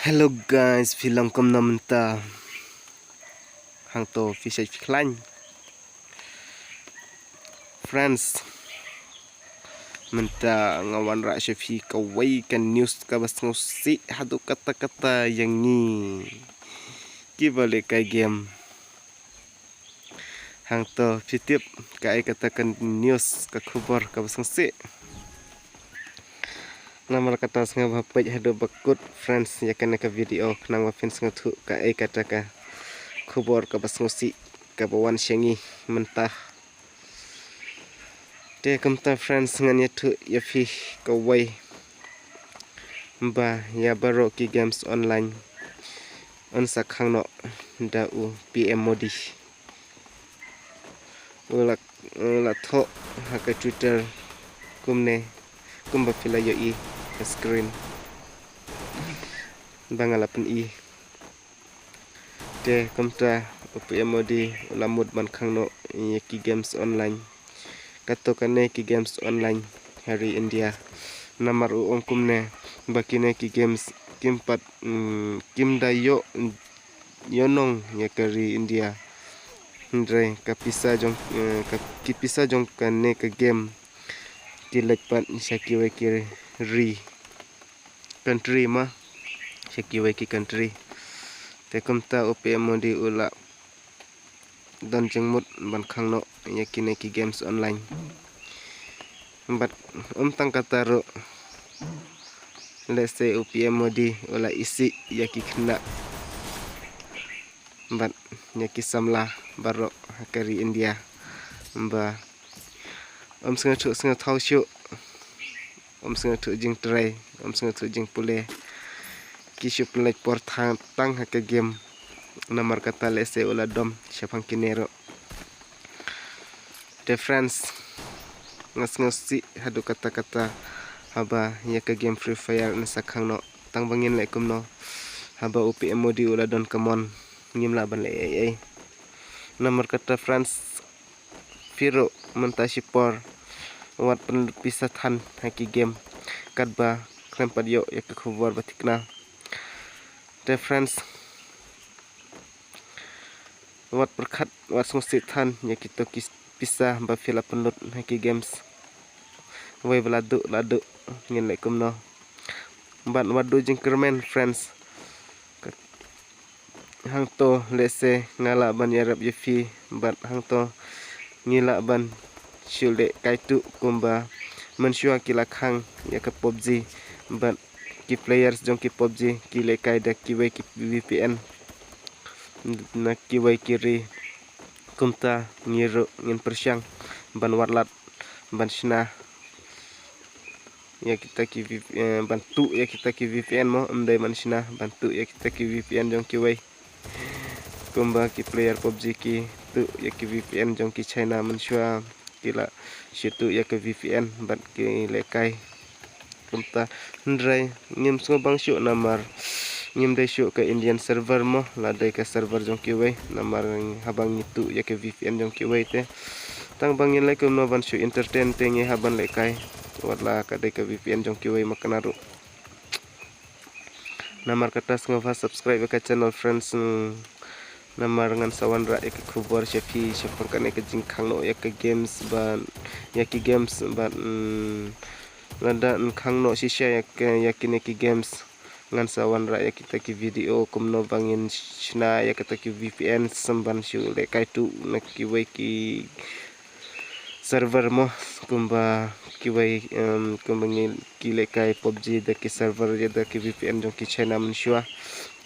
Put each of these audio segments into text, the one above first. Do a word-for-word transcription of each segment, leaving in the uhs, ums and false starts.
Hello guys, phi long kumno mynta? Hangto phi shait phi khlaiñ? Friends, mynta nga wanrah sha phi kawei ka news kaba sngewsih haduh katta katta ïa ngi kiba lehkai game. Hangto phi tip kaei kata ka news, ka khubor kaba sngewsih. Namar kata sngewbha peit haduh ba kut, friends, ïa kane ka video khnang ba phin sngewthuh kaei kata ka khubor kaba sngewsih kaba wan sha ngi mynta. Te kumta, friends, ngan ïathuh ïa phi kawei ba ïa baroh ki games online yn sa khang noh da u P M Modi. U la, u la thoh ha ka Twitter kumne, kumba phi la ïohi ha screen ba nga la pyni. Te kumta u P M Modi u la mut ban khang noh ïa ki games online. Kato kane ki games online ha ri India. Namar u ong kumne ba kine ki games kim pat, mm, kim da ïoh ïohnong ïa ka ri India. Hynrei ka pisa jong, eh, ka, ki pisa jong kane ka game ki leit pat sha kiwei ki ri, country ma, sha kiwei ki country. Te kumta u P M Modi u la don jingmut ban khang noh ïa kine ki games online. Bad ym tang kata ruh, lehse u P M Modi u la isih ïa ki khynnah bad ïa ki samla baroh ha ka ri India ba ym sngewthuh sngewthaw shuh, ym sngewthuh jingtrei, ym sngewthuh jingpule. Ki shu pynleit por tang, tang ha ka game. Namar kata lehse u la dom shaphang kine ruh. Te friends, nga sngewsih haduh katta katta haba ïa ka game Free Fire yn sa khang noh. Tang ba ngin leh kumno haba u P M Modi u la don ka mon, ngim lah ban leh ei ei. Namar kata, friends, phi ruh mynta shipor wat pynlut pisa than ha ki game katba khlem pat ïoh ïa ka khubor ba thikna. Te friends, wat pyrkhat, wat sngewsih than ïa kito ki pisa ba phi la pynlut ha ki games. Wei ba la duh la duh, ngin leh kumno? Bad wat duh jingkyrmen, friends. Hangto lehse nga lah ban ïarap ïa phi, bad hangto ngi lah ban shu lehkai tuh kumba mynshuwa ki la khang ïa ka PUBG, bad ki players jong ki PUBG ki lehkai da kiwei ki VPN na kiwei ki ri. Kumta ngi ruh ngin pyrshang ban wad lad ban shna ïa kita ki VP, eh, ban tuh ïa kita ki VPN mo, ym dei ban shna, ban tuh ïa kita ki VPN jong kiwei. Kumba ki player PUBG ki tuh ïa ki VPN jong ki China mynshuwa, ki la shu tuh ïa ka VPN bad ki lehkai. Kumta, hynrei ngim sngewbang shuh namar ngim dei shuh ka Indian server mo, la dei ka server jong kiwei, namar haba ngi tuh ïa ka VPN jong kiwei te tang ba ngin leh kumno ban shu entertain te ngi hap ban lehkai, wat la ka dei ka VPN jong kiwei ma kane ruh. Namar kata sngewbha subscribe ïa ka channel, friends, mm, namar ngan sa wanrah ïa ki khubor sha phi shaphang kane ka jingkhang noh ïa ka games bad ïa ki games bad, mm, lada yn khang noh shisha ïa ka, ïa kine ki games, ngan sa wanrah ïa kita ki video kumno ba ngin shna ïa kita ki VPN sngewbha ban shu lehkai tuh na kiwei ki server mo, kumba kiwei, em, kumba ngi ki lehkai PUBG da ki server ïa da ki VPN jong ki China mynshuwa.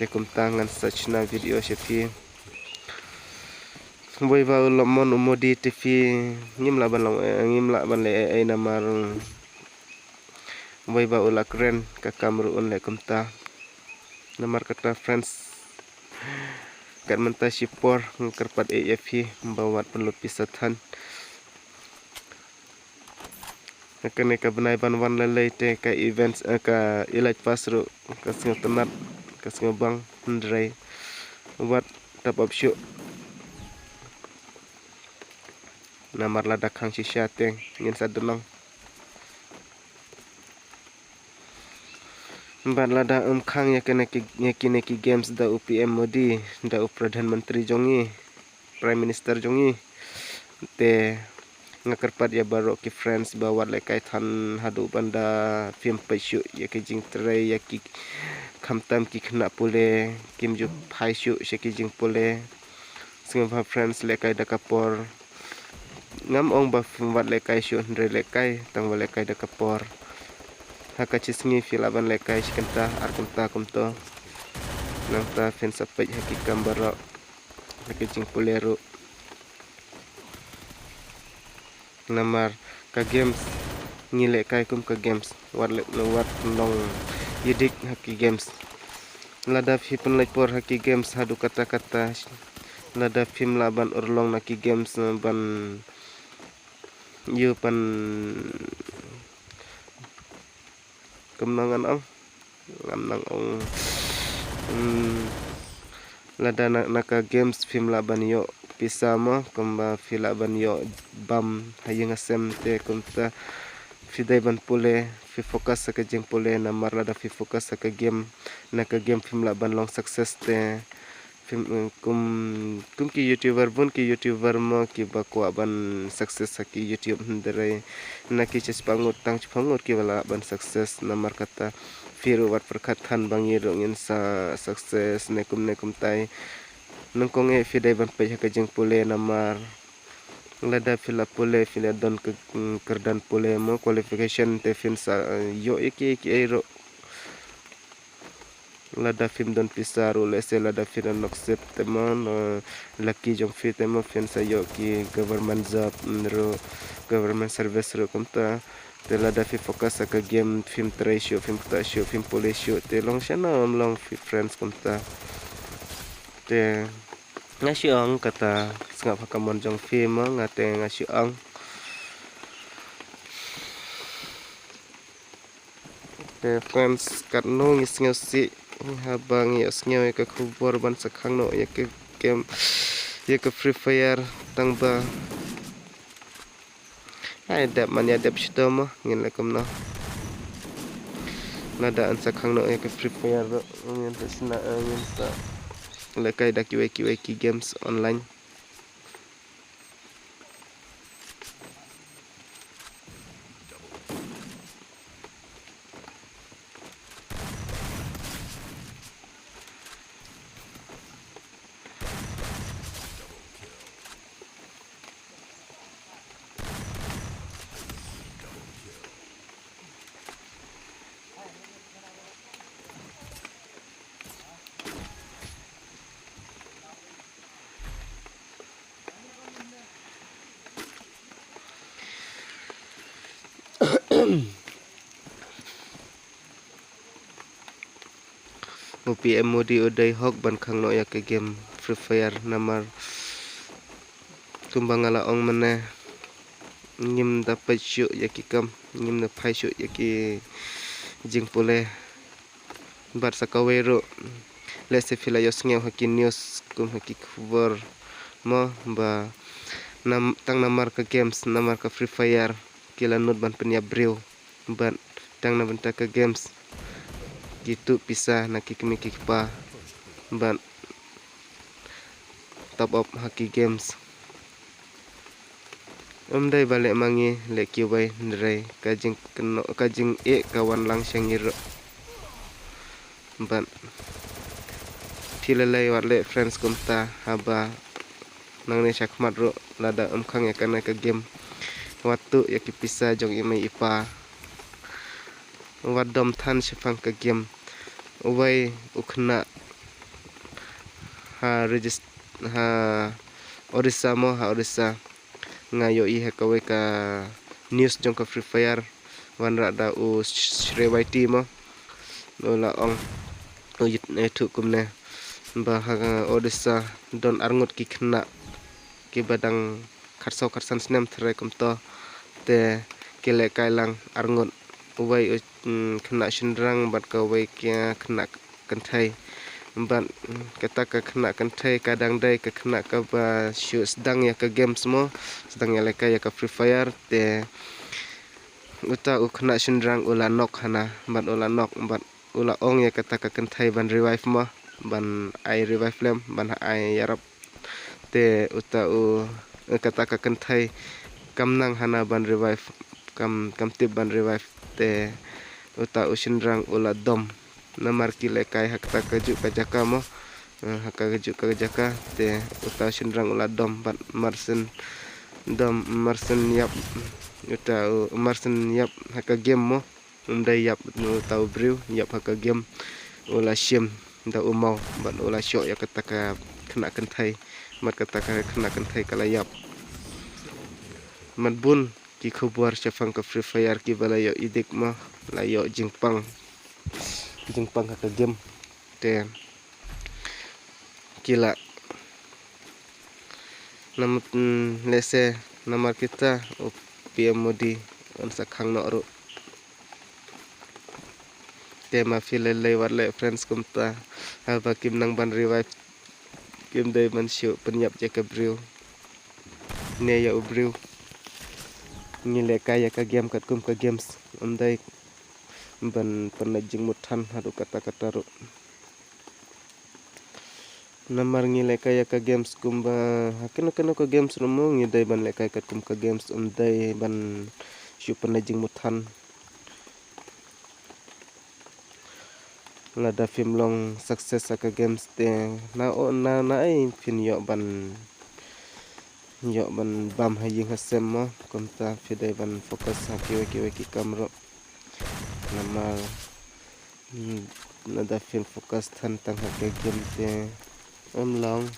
Te kumta ngan sa shna video sha phi. Wei ba u la mon u Modi te phi ngim lah ban long, eh, ngim lah ban leh ei ei namar wei ba u la kren ka kam ruh un leh kumta. Namar kata, friends, kat mynta shipor nga kyrpad ïa phi ba wat pynlut pisa than. Kane ka bnai ban wan lei lei te ka events, eh, ka Elite Pass ruh ka sngewtynnat, ka sngewbang, hynrei wat top up shuh. Namar lada khang shisha te ngin sa donnong. Bad lada ym khang ïa kine ki, ïa kine ki games da u P M Modi, da u Pradhan Mantri jong ngi, Prime Minister jong ngi. Te nga kyrpad ïa baroh ki friends ba wat lehkai than haduh ban da phim peit shuh ïa ki jingtrei ïa ki, khamtam ki khynnah pule, kim ju phai shuh sha ki jingpule. Sngewbha friends lehkai da ka por. Ngam ong ba phim wat lehkai shuh, hynrei lehkai, tang ba lehkai da ka por. Ha ka shi sngi phi lah ban lehkai shi kynta, ar kynta kumto. Nangta phin sa peit ha ki kam baroh, ha ki jingpule ruh. Namar ka games, ngi lehkai kum ka games, wat leh, wat long ïadik ha ki games. Lada phi pynlait por ha ki games haduh katta katta, lada phim lah ban urlong na ki games, ban ïoh ban, kumno ngan ong, ngam nang ong. Hmm, lada na, na ka games phim lah ban ïoh pisa mo, kumba phi lah ban ïoh bam ha ïing ha sem, te kumta phi dei ban pule, phi focus ha ka jingpule. Namar lada phi focus ha ka game, na ka game phim lah ban long success te. Phim, eh, kum, kum ki YouTuber, bun ki YouTuber mo kiba kwah ban success ha ki YouTube, hynrei na ki shispah ngut, tang shiphew ngut kiba lah ban success. Namar kata phi ruh wat pyrkhat than ba ngi ruh ngin sa success ne kum ne kumtai. Nyngkong eh phi dei ban peit ha ka jingpule, namar lada phi la pule, phi la don ka, mm, kyrdan pule mo, qualification, te phin sa, eh, ïoh ïa ki, ki ei ruh. Lada phim don pisa ruh, lehse lada phi la nok sep te mo, na lucky jong phi te mo, phin sa ïoh ki government job, mm, ruh, government service ruh kumta. Te lada phi focus ha ka game, phim trei shuh, phim ktah shuh, phim pule shuh, te long shano ym long phi friends kumta. Te nga shu ong kata, sngap ha ka mon jong phi mo, nga te nga shu ong. Te friends, katno ngi sngewsih haba ngi ïohsngew ïa ka khubor ban sa khang noh ïa ka game, ïa ka Free Fire, tang ba ai dep man ïa dep shitom mo, ngin leh kumno. Lada yn sa khang noh ïa ka Free Fire ruh, ngin sa shna, ngin sa lehkai da kiwei kiwei ki games online. U P M Modi u dei hok ban khang noh ïa ka game Free Fire, namar kumba nga la ong mynne, ngim da peit shuh ïa ki kam, ngim da phai shuh ïa ki jingpule. Bad sa kawei ruh, lehse phi la ïohsngew ha ki news kum ha ki khubor mo ba nam-, tang namar ka games, namar ka Free Fire, ki la nud ban pynïap briew. Bad tang na bynta ka games ki tuh pisa na ki kmie ki kpa bad top up ha ki games. Ym dei ba leh ma ngi, leh kiwei, hynrei ka jingkynnoh, ka jingeh ka wan lang sha ngi ruh. Bad phi lei lei wat leh friends kumta, haba nangne shakhmat ruh lada ym khang ïa kane ka game, wat tuh ïa ki pisa jong i mei i pa. Wat dom than shaphang ka game. Uwei u khynnah ha regis-, ha Odisha mo, ha Odisha. Nga ïohi ha kawei ka news jong ka Free Fire, wanrah da u Shrey Y T mo. U la ong, u ïathuh kumne ba ha Odisha don arngut ki khynnah kiba dang khatsaw khatsan snem tharai kumto, te ki lehkai lang arngut, uwei u, mm, khynnah shynrang bad kawei ka khynnah kynthei. Bad, mm, kata ka khynnah kynthei ka dang dei ka khynnah kaba shu sdang ïa ka games mo, sdang ïa lehkai ïa ka Free Fire, te uta u khynnah shynrang u la nok hana, bad u la nok, bad u la ong ïa kata ka kynthei ban revive mo, ban ai revive lem, ban ai ïarap. Te uta u, eh, kata ka kynthei kam nang hana ban revive, kam, kam tip ban revive. Te uta u shynrang u la dom. Namar ki lehkai ha kata ka juh ka jaka mo. Eh, ha ka juh ka jaka. Te uta u shynrang u la dom bad marsien dom, marsien ïap. Uta u marsien ïap ha ka game mo. Um dei ïap uta u briew, ïap ha ka game. U la shim da u maw bad u la shoh ïa kata ka khynnah kynthei. Bad kata ka khynnah kynthei ka la ïap. Bad bun ki khubor shaphang ka Free Fire kiba la ïoh edik mo, la ïoh jingpang, jingpang ha ka game. Te ki la nam, mm, lehse namar kita u P M Modi un sa khang noh ruh. Te ma phi lei lei wat leh friends, kumta haba kim nang ban revive, kim dei ban shu pynïap ïa ka briew ne ïa u briew. Ngi lehkai ïa ka game katkum ka games, um dei ban pynleit jingmut than haduh katta katta ruh. Namar ngi lehkai ïa ka games kumba ha kano kano ka games ruh mo, ngi dei ban lehkai katkum ka games, um dei ban shu pynleit jingmut than. Lada phim long success ha ka games te na o na, na ai phin ïoh ban, ïoh ban bam ha ïing ha sem mo, kumta phi dei ban focus ha kiwei kiwei ki kam ruh. Namar, mm, lada phin focus than tang ha ka game te um long.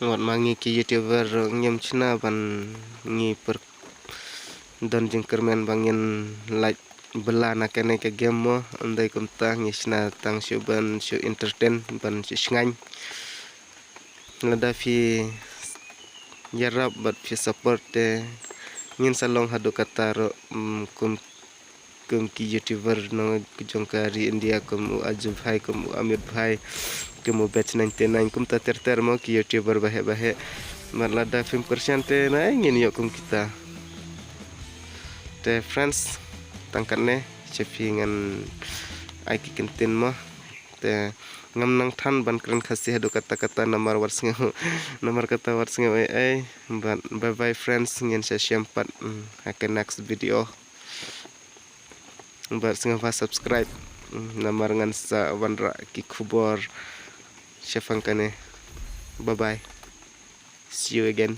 Wat ma ngi ki YouTuber ruh ngim shna ban ngi pyrkhat don jingkyrmen ba ngin lait bylla na kane ka game mo, ym dei kumta, ngi shna tang shu ban shu entertain, ban shu shngaiñ. Lada phi ïarap bad phi support te ngin sa long haduh katta ruh, mm, kum, kum ki YouTuber nong jong ka ri India, kum u Ajub Bhai, kum u Amit Bhai, kum u Batch ninety nine, kumta ter ter mo ki YouTuber baheh baheh. Bad lada phim kyrshan te na ai ngin ïoh kum kita. Te friends, tang katne sha phi ngan ai ki kyntien mo. Te ngam nang than ban kren Khasi haduh katta katta namar wat sngew, namar kata wat sngew ei ei. Bad bye bye friends, ngin sa shem pat, mm, ha ka next video. Bad sngewbha subscribe, mm, namar ngan sa wanrah ki khubor shaphang kane. Bye bye. See you again.